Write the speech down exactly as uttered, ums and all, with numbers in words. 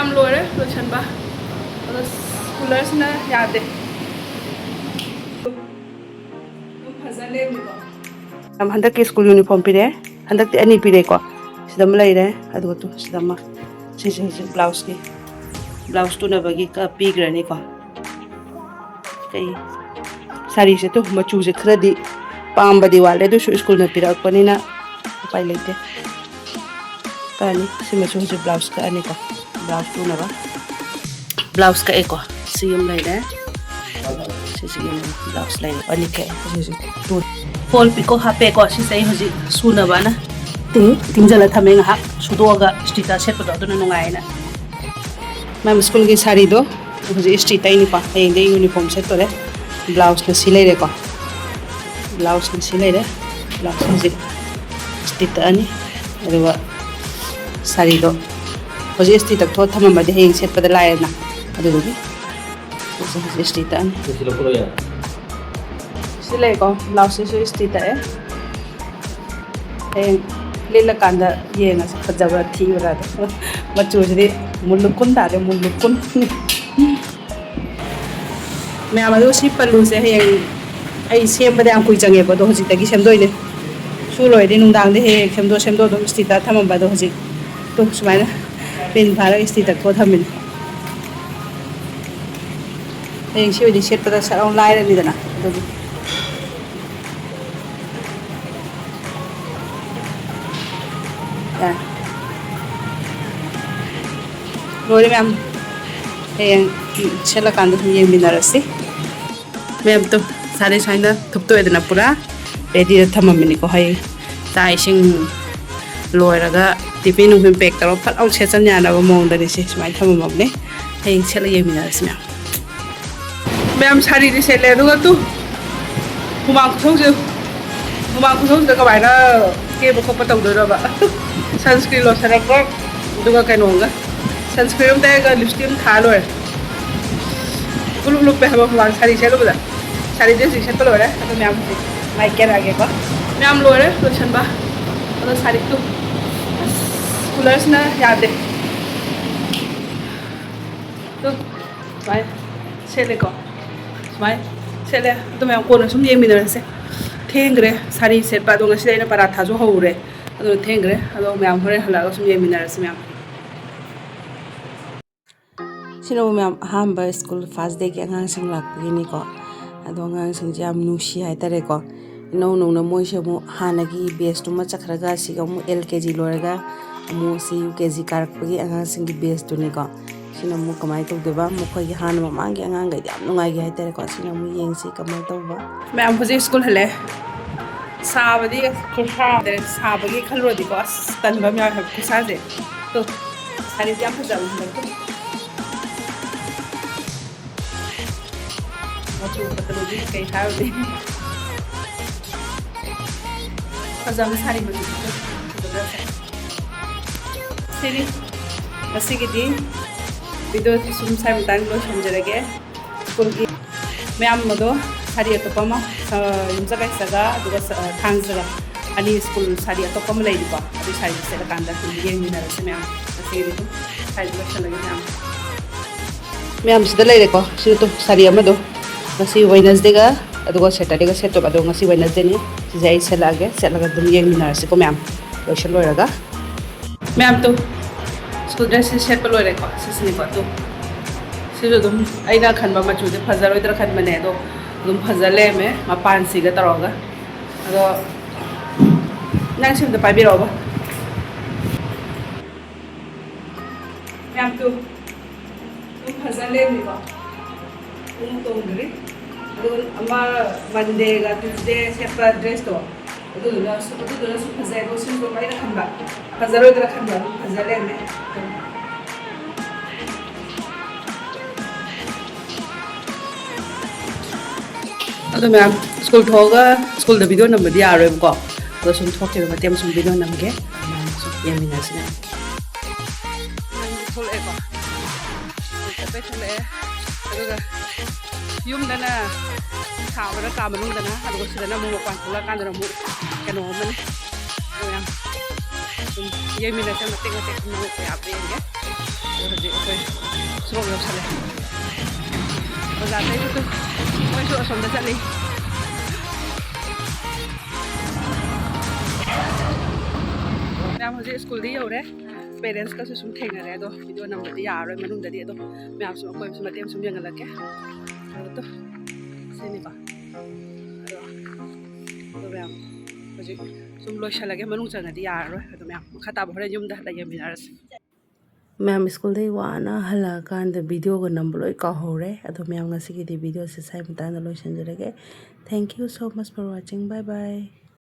ꯌꯥꯝ ꯂꯣꯏꯔꯦ ꯂꯣꯏꯁꯟꯕ꯫ ꯑꯗꯣ ꯀꯨꯂꯔꯁꯤꯅ ꯌꯥꯗꯦ꯫ ꯑꯗꯨꯝ ꯐꯖ ꯂꯩꯔꯝꯃꯤꯀꯣ꯫ ꯌꯥꯝ ꯍꯟꯗꯛꯀꯤ ꯁ꯭ꯀꯨꯜ ꯌꯨꯅꯤꯐꯣꯔꯝ ꯄꯤꯔꯛꯑꯦ꯫ ꯍꯟꯗꯛꯇꯤ ꯑꯅꯤ ꯄꯤꯔꯛꯑꯦꯀꯣ꯫ ꯁꯤꯗ ꯑꯃ ꯂꯩꯔꯦ, ꯑꯗꯨꯒ ꯇꯨ, ꯁꯤꯗ ꯑꯃ꯫ ꯁꯤꯁꯦ ꯍꯧꯖꯤꯛ ꯕ꯭ꯂꯥꯎꯁꯀꯤ, ꯕ꯭ꯂꯥꯎꯁ ꯇꯨꯅꯕꯒꯤ ꯀ-, ꯄꯤꯈ꯭ꯔꯅꯤꯀꯣ꯫ ꯀꯩ ꯁꯥꯔꯤꯁꯦ ꯇꯨ ꯃꯆꯨꯁꯦ ꯈꯔꯗꯤ ꯄꯥꯝꯕꯗꯤ ꯋꯥꯠꯂꯦ, ꯑꯗꯨꯁꯨ ꯁ꯭ꯀꯨꯜꯅ ꯄꯤꯔꯛꯄꯅꯤꯅ ꯎꯄꯥꯏ ꯂꯩꯇꯦ꯫ ꯀꯛꯑꯅꯤ꯫ ꯁꯤꯃꯁꯨ ꯍꯧꯖꯤꯛ ꯕ꯭ꯂꯥꯎꯁ ꯀꯛꯑꯅꯤꯀꯣ꯫ ꯕ꯭ꯂꯥꯎꯁ ꯇꯨꯅꯕ꯫ ꯕ꯭ꯂꯥꯎꯁ ꯀꯛꯑꯦꯀꯣ꯫ ꯁꯤ ꯑꯃ ꯂꯩꯔꯦ꯫ ꯁꯤꯁꯤꯒꯤ ꯑꯃ ꯕ꯭ꯂꯥꯎꯁ ꯂꯩꯔꯦ꯫ ꯑꯅꯤ ꯀꯛꯑꯦ꯫ ꯍꯧꯖꯤꯛ ꯍꯧꯖꯤꯛ ꯇꯨ꯫ ꯐꯣꯜ ꯄꯤꯀꯣ ꯍꯥꯞꯄꯦꯀꯣ꯫ ꯁꯤꯁꯦ ꯑꯩ ꯍꯧꯖꯤꯛ ꯁꯨꯅꯕꯅ ꯇꯤꯡ-, ꯇꯤꯡꯖꯜꯂ ꯊꯝꯃꯦ ꯉꯥꯏꯍꯥꯛ꯫ ꯁꯨꯗꯣꯛꯑꯒ ꯏꯁꯇꯤꯀꯔ ꯁꯦꯠꯄꯗꯣ ꯑꯗꯨꯅ ꯅꯨꯡꯉꯥꯏꯌꯦꯅ꯫ ꯃꯦꯝ, ꯁ꯭ꯀꯨꯜꯒꯤ ꯁꯥꯔꯤꯗꯣ ꯍꯧꯖꯤꯛ ꯏꯁꯇ꯭ꯔꯤ ꯇꯛꯏꯅꯤꯀꯣ꯫ ꯍꯌꯦꯡꯗꯤ ꯌꯨꯅꯤꯐꯣꯔꯝ ꯁꯦꯠꯇꯣꯔꯦ꯫ ꯕ꯭ꯂꯥꯎꯁꯅ ꯁꯤ ꯂꯩꯔꯦꯀꯣ꯫ ꯕ꯭ꯂꯥꯎꯁꯅ ꯁꯤ ꯂꯩꯔꯦ꯫ ꯕ꯭ꯂꯥꯎꯁ ꯍꯧꯖꯤꯛ ꯏꯁꯇ꯭ꯔꯤ ꯇꯛꯑꯅꯤ꯫ ꯑꯗꯨꯒ ꯁꯥꯔꯤꯗꯣ ꯍꯧꯖꯤꯛ ꯏꯁꯇ꯭ꯔꯤ ꯇꯛꯊꯣꯛꯑ ꯊꯝꯃꯝꯃꯗꯤ ꯍꯌꯦꯡ ꯁꯦꯠꯄꯗ ꯂꯥꯏꯔꯦꯅ꯫ ꯑꯗꯨꯗꯨꯒꯤ ꯍꯧꯖꯤꯛ ꯍꯧꯖꯤꯛ ꯏꯁꯇ꯭ꯔꯤ ꯇꯛꯑꯅꯤ꯫ ꯁꯤ ꯂꯩꯀꯣ, ꯕ꯭ꯂꯥꯎꯁꯁꯤꯁꯨ ꯏꯁꯇ꯭ꯔꯤ ꯇꯛꯑꯦ꯫ ꯍꯌꯦꯡ ꯂꯤꯠꯂꯀꯥꯟꯗ ꯌꯦꯡꯉꯁꯤ, ꯐꯖꯕ꯭ꯔꯥ ꯊꯤꯕ꯭ꯔꯥ ꯑꯗꯣ꯫ ꯃꯆꯨꯁꯤꯗꯤ ꯃꯨꯜꯂꯨꯛꯀꯨꯟ ꯇꯥꯔꯦ, ꯃꯨꯜꯂꯨꯛꯀꯨꯟ꯫ ꯃꯌꯥꯝ ꯑꯗꯨ ꯁꯤ ꯄꯜꯂꯨꯁꯦ ꯍꯌꯦꯡ ꯑꯩ ꯁꯦꯝꯕꯗ ꯌꯥꯝ ꯀꯨꯏ ꯆꯪꯉꯦꯕ, ꯑꯗꯣ ꯍꯧꯖꯤꯛꯇꯒꯤ ꯁꯦꯝꯗꯣꯏꯅꯦ꯫ ꯁꯨ ꯂꯣꯏꯔꯗꯤ ꯅꯨꯡꯗꯥꯡꯗ ꯍꯦꯛ ꯍꯦꯛ ꯁꯦꯝꯗꯣꯛ ꯁꯦꯝꯗꯣꯛ ꯑꯗꯨꯝ ꯏꯁꯇ꯭ꯔꯤ ꯇꯛꯑ ꯊꯝꯃꯝꯕ, ꯑꯗꯣ ꯍꯧꯖꯤꯛ ꯇꯨ ꯁꯨꯃꯥꯏꯅ ꯄꯤꯟ ꯐꯥꯔꯒ ꯏꯁꯇ꯭ꯔꯤ ꯇꯛꯊꯣꯛꯑ ꯊꯝꯃꯤꯅꯦ꯫ ꯍꯌꯦꯡ ꯁꯤ ꯑꯣꯏꯗꯤ ꯁꯦꯠꯄꯗ ꯁꯠ ꯂꯥꯎ ꯂꯥꯏꯔꯅꯤꯗꯅ, ꯑꯗꯨꯒꯤ꯫ ꯑꯦ꯫ ꯂꯣꯏꯔꯦ ꯃꯌꯥꯝ꯫ ꯍꯌꯦꯡ ꯁꯦꯠꯂꯀꯥꯟꯗ ꯑꯗꯨꯝ ꯌꯦꯡꯃꯤꯟꯅꯔꯁꯤ꯫ ꯃꯌꯥꯝ ꯇꯨ, ꯁꯥꯔꯤ ꯁꯨꯃꯥꯏꯅ ꯊꯨꯞꯇꯣꯛꯑꯦꯗꯅ ꯄꯨꯔꯥ ꯔꯦꯗꯤꯗ ꯊꯝꯃꯝꯃꯤꯅꯤꯀꯣ꯫ ꯍꯌꯦꯡ ꯆꯥꯛ ꯏꯁꯤꯡ ꯂꯣꯏꯔꯒ ꯇꯤꯐꯤꯟ ꯅꯨꯡꯐꯤꯟ ꯄꯦꯛ ꯇꯧꯔꯒ ꯐꯠ ꯂꯥꯎ ꯁꯦꯠꯆꯟ ꯌꯥꯅꯕ ꯃꯑꯣꯡꯗꯅꯤ ꯁꯤ ꯁꯨꯃꯥꯏꯅ ꯊꯝꯃꯝꯃꯕꯅꯦ꯫ ꯍꯌꯦꯡ ꯁꯦꯠꯂ ꯌꯦꯡꯃꯤꯟꯅꯔꯁꯤ ꯃꯌꯥꯝ꯫ ꯃꯌꯥꯝ ꯁꯥꯔꯤꯗꯤ ꯁꯦꯠꯂꯦ, ꯑꯗꯨꯒ ꯇꯨ ꯍꯨꯃꯥꯡ ꯈꯨꯁꯧꯁꯦ, ꯍꯨꯃꯥꯡ ꯈꯨꯁꯧꯁꯤꯗ ꯀꯃꯥꯏꯅ ꯀꯦꯕ ꯈꯣꯠꯄ ꯇꯧꯗꯣꯏꯅꯣꯕ? ꯁꯟꯁꯀ꯭ꯔꯤꯟ ꯂꯣꯁꯟ ꯑꯃꯒ ꯑꯗꯨꯒ ꯀꯩꯅꯣꯒ, ꯁꯟꯁꯀ꯭ꯔꯤꯟ ꯑꯃ ꯇꯩꯔꯒ ꯂꯤꯞꯁꯇꯤꯛ ꯑꯃ ꯊꯥ ꯂꯣꯏꯔꯦ꯫ ꯄꯨꯂꯨꯞ ꯂꯨꯞꯄꯦ ꯍꯥꯏꯕ ꯍꯨꯃꯥꯡ ꯁꯥꯔꯤ ꯁꯦꯠꯂꯨꯕꯗ꯫ ꯁꯥꯔꯤꯗꯤ ꯍꯧꯖꯤꯛ ꯁꯦꯠꯄ ꯂꯣꯏꯔꯦ, ꯑꯗꯣ ꯃꯌꯥꯝ ꯍꯧꯖꯤꯛ ꯃꯥꯏ ꯀꯦꯔꯛꯑꯒꯦꯀꯣ꯫ ꯃꯌꯥꯝ ꯂꯣꯏꯔꯦ ꯂꯣꯏꯁꯟꯕ꯫ ꯑꯗꯣ ꯁꯥꯔꯤ ꯇꯨ, ꯑꯁ, ꯀꯨꯂꯔꯁꯤꯅ ꯌꯥꯗꯦ꯫ ꯇꯨ, ꯁꯨꯃꯥꯏꯅ ꯁꯦꯠꯂꯦꯀꯣ꯫ ꯁꯨꯃꯥꯏꯅ ꯁꯦꯠꯂꯦ꯫ ꯑꯗꯨ ꯃꯌꯥꯝ ꯀꯣꯟꯅ ꯁꯨꯝ ꯌꯦꯡꯃꯤꯟꯅꯔꯁꯦ꯫ ꯊꯦꯡꯈ꯭ꯔꯦ꯫ ꯁꯥꯔꯤ ꯁꯦꯠꯄ꯫ ꯑꯗꯣ ꯉꯁꯤꯗꯤ ꯑꯩꯅ ꯄꯔꯥꯊꯥꯁꯨ ꯍꯧꯔꯦ꯫ ꯑꯗꯨꯅ ꯊꯦꯡꯈ꯭ꯔꯦ꯫ ꯑꯗꯣ ꯃꯌꯥꯝ ꯍꯣꯔꯦꯟ ꯍꯜꯂꯛꯑꯒ ꯁꯨꯝ ꯌꯦꯡꯃꯤꯟꯅꯔꯁꯤ ꯃꯌꯥꯝ꯫ ꯁꯤꯅꯕꯨ ꯃꯌꯥꯝ ꯑꯍꯥꯟꯕ ꯁ꯭ꯀꯨꯜ ꯐꯥꯔꯁ ꯗꯦꯒꯤ ꯑꯉꯥꯡꯁꯤꯡ ꯂꯥꯛꯄꯒꯤꯅꯤꯀꯣ꯫ ꯑꯗꯣ ꯑꯉꯥꯡꯁꯤꯡꯁꯦ ꯌꯥꯝ ꯅꯨꯡꯁꯤ ꯍꯥꯏꯇꯥꯔꯦꯀꯣ꯫ ꯏꯅꯧ ꯅꯧꯅ ꯃꯣꯏꯁꯦ ꯑꯃꯨꯛ ꯍꯥꯟꯅꯒꯤ ꯕꯦꯁꯇꯨꯃ ꯆꯠꯈ꯭ꯔꯒ ꯁꯤꯒ ꯑꯃꯨꯛ ꯑꯦꯜ ꯀꯦ ꯖꯤ ꯂꯣꯏꯔꯒ ꯑꯃꯨꯛ ꯁꯤ ꯌꯨ ꯀꯦ ꯖꯤ ꯀꯥꯔꯛꯄꯒꯤ ꯑꯉꯥꯡꯁꯤꯡꯒꯤ ꯕꯦꯁꯇꯨꯅꯤꯀꯣ꯫ ꯁꯤꯅ ꯑꯃꯨꯛ ꯀꯃꯥꯏꯅ ꯇꯧꯗꯣꯏꯕ? ꯃꯈꯣꯏꯒꯤ ꯍꯥꯟꯅ ꯃꯃꯥꯡꯒꯤ ꯑꯉꯥꯡꯈꯩꯗꯤ ꯌꯥꯝ ꯅꯨꯡꯉꯥꯏꯈꯤ ꯍꯥꯏꯇꯥꯔꯦꯀꯣ꯫ ꯁꯤꯅ ꯑꯃꯨꯛ ꯌꯦꯡꯁꯤ ꯀꯃꯥꯏꯅ ꯇꯧꯕ꯫ ꯃꯌꯥꯝ ꯍꯧꯖꯤꯛ ꯁ꯭ꯀꯨꯜ ꯍꯜꯂꯛꯑꯦ꯫ ꯁꯥꯕꯗꯤ ꯈꯨꯁꯥ ꯁꯥꯕꯒꯤ ꯈꯜꯂꯨꯔꯗꯤꯀꯣ ꯑꯁ ꯇꯟꯕ ꯑꯃ ꯌꯥꯎꯋꯦ ꯍꯥꯏꯕ ꯈꯨꯁꯥꯁꯦ꯫ ꯇꯣ, ꯁꯥꯔꯤꯁꯦ ꯌꯥꯝ ꯐꯖꯕ ꯍꯟꯗꯛꯇꯤ꯫ ꯃꯆꯨ ꯐꯖꯕꯗꯤ ꯀꯩ ꯍꯥꯏꯔꯨꯅꯤ? ꯐꯖꯕ ꯁꯥꯔꯤ ꯃꯆꯨ ꯐꯖꯕ ꯁꯥꯏ꯫ ꯁꯤꯅꯤ ꯉꯁꯤꯒꯤꯗꯤ ꯚꯤꯗꯤꯑꯣꯁꯤ ꯁꯨꯝ ꯁ꯭ꯋꯥꯏ ꯃꯇꯥꯡꯗ ꯂꯣꯏꯁꯤꯟꯖꯔꯒꯦ꯫ ꯁ꯭ꯀꯨꯜꯒꯤ ꯃꯌꯥꯝ ꯑꯗꯣ ꯁꯥꯔꯤ ꯑꯇꯣꯞꯄ ꯑꯃ, ꯑ, ꯌꯨꯝꯖꯀꯩꯁꯒ ꯑꯗꯨꯒ ꯁ-, ꯑ, ꯊꯥꯡꯖꯒ ꯑꯅꯤ ꯁ꯭ꯀꯨꯜ ꯁꯥꯔꯤ ꯑꯇꯣꯞꯄ ꯑꯃ ꯂꯩꯔꯤꯀꯣ, ꯑꯗꯨ ꯁꯥꯔꯤꯗꯨ ꯁꯦꯠꯂꯀꯥꯟꯗ ꯑꯗꯨꯝ ꯌꯦꯡꯃꯤꯟꯅꯔꯁꯤ ꯃꯌꯥꯝ꯫ ꯉꯁꯤꯒꯤꯗꯤ ꯑꯗꯨꯝ ꯁ꯭ꯋꯥꯏꯗ ꯂꯣꯏꯁꯤꯜꯂꯒꯦ ꯃꯌꯥꯝ꯫ ꯃꯌꯥꯝ ꯁꯤꯗ ꯂꯩꯔꯦꯀꯣ꯫ ꯁꯤ ꯇꯨ ꯁꯥꯔꯤ ꯑꯃꯗꯣ ꯉꯁꯤ ꯋꯦꯅꯁꯗꯦꯒ ꯑꯗꯨꯒ ꯁꯦꯇꯔꯗꯦꯒ ꯁꯦꯠꯇꯣꯏꯕ꯫ ꯑꯗꯣ ꯉꯁꯤ ꯋꯦꯅꯁꯗꯦꯅꯤ꯫ ꯁꯤꯁꯦ ꯑꯩ ꯁꯦꯠꯂꯛꯑꯒꯦ꯫ ꯁꯦꯠꯂꯒ ꯑꯗꯨꯝ ꯌꯦꯡꯃꯤꯟꯅꯔꯁꯤꯀꯣ ꯃꯌꯥꯝ, ꯂꯣꯏꯁꯤꯜ ꯂꯣꯏꯔꯒ꯫ ꯃꯌꯥꯝ ꯇꯨ ꯁ꯭ꯀꯨꯜ ꯗ꯭ꯔꯦꯁꯁꯦ ꯁꯦꯠꯄ ꯂꯣꯏꯔꯦꯀꯣ꯫ ꯁꯤꯁꯤꯅꯤꯀꯣ ꯇꯨ꯫ ꯁꯤꯁꯨ ꯑꯗꯨꯝ ꯑꯩꯅ ꯈꯟꯕ ꯃꯆꯨꯁꯦ ꯐꯖꯔꯣꯏꯗ꯭ꯔꯥ ꯈꯟꯕꯅꯦ, ꯑꯗꯣ ꯑꯗꯨꯝ ꯐꯖ ꯂꯩꯔꯝꯃꯦ ꯃꯄꯥꯟꯁꯤꯒ ꯇꯧꯔꯒ꯫ ꯑꯗꯣ ꯅꯪ ꯁꯤ ꯑꯝꯇ ꯄꯥꯏꯕꯤꯔꯛꯑꯣꯕ꯫ ꯃꯌꯥꯝ ꯇꯨ꯫ ꯑꯗꯨꯝ ꯐꯖ ꯂꯩꯔꯝꯃꯤꯀꯣ꯫ ꯈꯣꯡꯎꯞ ꯇꯣꯡꯗ꯭ꯔꯤ꯫ ꯑꯗꯨꯒ ꯑꯃ ꯃꯟꯗꯦꯒ ꯇ꯭ꯌꯨꯁꯗꯦ ꯁꯦꯠꯄ ꯗ꯭ꯔꯦꯁꯇꯣ, ꯑꯗꯨꯗꯨꯅꯁꯨ, ꯑꯗꯨꯗꯨꯅꯁꯨ ꯐꯖꯩ꯫ ꯑꯗꯣ ꯁꯤꯁꯨ ꯑꯩꯅ ꯈꯟꯕ ꯐꯖꯔꯣꯏꯗ꯭ꯔꯥ ꯈꯟꯕ, ꯑꯗꯨꯝ ꯐꯖ ꯂꯩꯔꯝꯃꯦ꯫ ꯑꯗꯣ ꯃꯌꯥꯝ, ꯁ꯭ꯀꯨꯜ ꯊꯣꯛꯑꯒ ꯁ꯭ꯀꯨꯜꯗ ꯚꯤꯗꯤꯑꯣ ꯅꯝꯕꯗꯤ ꯌꯥꯔꯣꯏꯕꯀꯣ꯫ ꯑꯗꯣ ꯁꯨꯝ ꯊꯣꯛꯈꯤꯕ ꯃꯇꯦꯛ ꯑꯃ ꯁꯨꯝ ꯚꯤꯗꯤꯑꯣ ꯅꯝꯒꯦ꯫ ꯑꯗꯨꯃꯥꯏꯅ ꯁꯨꯝ ꯌꯦꯡꯃꯤꯟꯅꯁꯤ ꯃꯌꯥꯝ꯫ ꯊꯣꯛꯂꯛꯑꯦꯀꯣ꯫ ꯄꯣꯠ ꯆꯩ ꯊꯣꯛꯂꯛꯑꯦ꯫ ꯑꯗꯨꯒ ꯌꯨꯝꯗꯅ ꯁꯥꯕꯗ ꯀꯥ ꯃꯅꯨꯡꯗꯅ, ꯑꯗꯨꯒ ꯁꯤꯗꯅ ꯑꯃꯨꯛ ꯃꯄꯥꯟ ꯊꯣꯛꯂꯛꯑꯀꯥꯟꯗꯅ ꯑꯃꯨꯛ ꯀꯩꯅꯣ ꯑꯃꯅꯤ꯫ ꯑꯗꯣ ꯌꯥꯝ ꯁꯨꯝ ꯌꯦꯡꯃꯤꯟꯅꯁꯦ ꯃꯇꯦꯛ ꯃꯇꯦꯛ ꯁꯨꯝ ꯅꯝꯃꯛꯄ ꯌꯥꯕ꯭ꯔꯥ ꯌꯦꯡꯒꯦ꯫ ꯑꯗꯣ ꯍꯧꯖꯤꯛ ꯑꯩꯈꯣꯏ ꯌꯧꯁꯜꯂꯦ꯫ ꯑꯣꯖꯥ ꯑꯇꯩꯁꯨ ꯃꯣꯏꯁꯨ ꯑꯁꯣꯝꯗ ꯆꯠꯂꯤ꯫ ꯃꯌꯥꯝ ꯍꯧꯖꯤꯛ ꯁ꯭ꯀꯨꯜꯗꯤ ꯌꯧꯔꯦ꯫ ꯄꯦꯔꯦꯟꯁꯀꯁꯨ ꯁꯨꯝ ꯊꯦꯡꯅꯔꯦ꯫ ꯑꯗꯣ ꯚꯤꯗꯤꯑꯣ ꯅꯝꯕꯗꯤ ꯌꯥꯔꯔꯣꯏ ꯃꯅꯨꯡꯗꯗꯤ꯫ ꯑꯗꯣ ꯃꯌꯥꯝꯁꯨ ꯑꯩꯈꯣꯏ ꯁꯨꯝ ꯃꯇꯦꯛ ꯁꯨꯝ ꯌꯦꯡꯍꯜꯂꯛꯀꯦ꯫ ꯑꯗꯣ ꯁꯤꯅꯤꯀꯣ꯫ ꯑꯗꯣ ꯑꯗꯣ ꯃꯌꯥꯝ ꯍꯧꯖꯤꯛ ꯁꯨꯝ ꯂꯣꯏꯁꯜꯂꯒꯦ꯫ ꯃꯅꯨꯡ ꯆꯪꯉꯗꯤ ꯌꯥꯔꯔꯣꯏ꯫ ꯑꯗꯣ ꯃꯌꯥꯝ ꯃꯈꯥ ꯇꯥꯕ ꯍꯣꯔꯦꯟ ꯌꯨꯝꯗ ꯍꯜꯂꯛ ꯌꯦꯡꯃꯤꯟꯅꯔꯁꯤ꯫ ꯃꯌꯥꯝ ꯁ꯭ꯀꯨꯜꯗꯒꯤ ꯋꯥꯅ ꯍꯜꯂꯛꯑꯀꯥꯟꯗ ꯚꯤꯗꯤꯑꯣꯒ ꯅꯝꯕ ꯂꯣꯏ ꯀꯥꯎꯍꯧꯔꯦ꯫ ꯑꯗꯣ ꯃꯌꯥꯝ ꯉꯁꯤꯒꯤꯗꯤ ꯚꯤꯗꯤꯑꯣꯁꯦ ꯁ꯭ꯋꯥꯏ ꯃꯇꯥꯡꯗ ꯂꯣꯏꯁꯤꯟꯖꯔꯒꯦ꯫ Thank you so much for watching. Bye bye.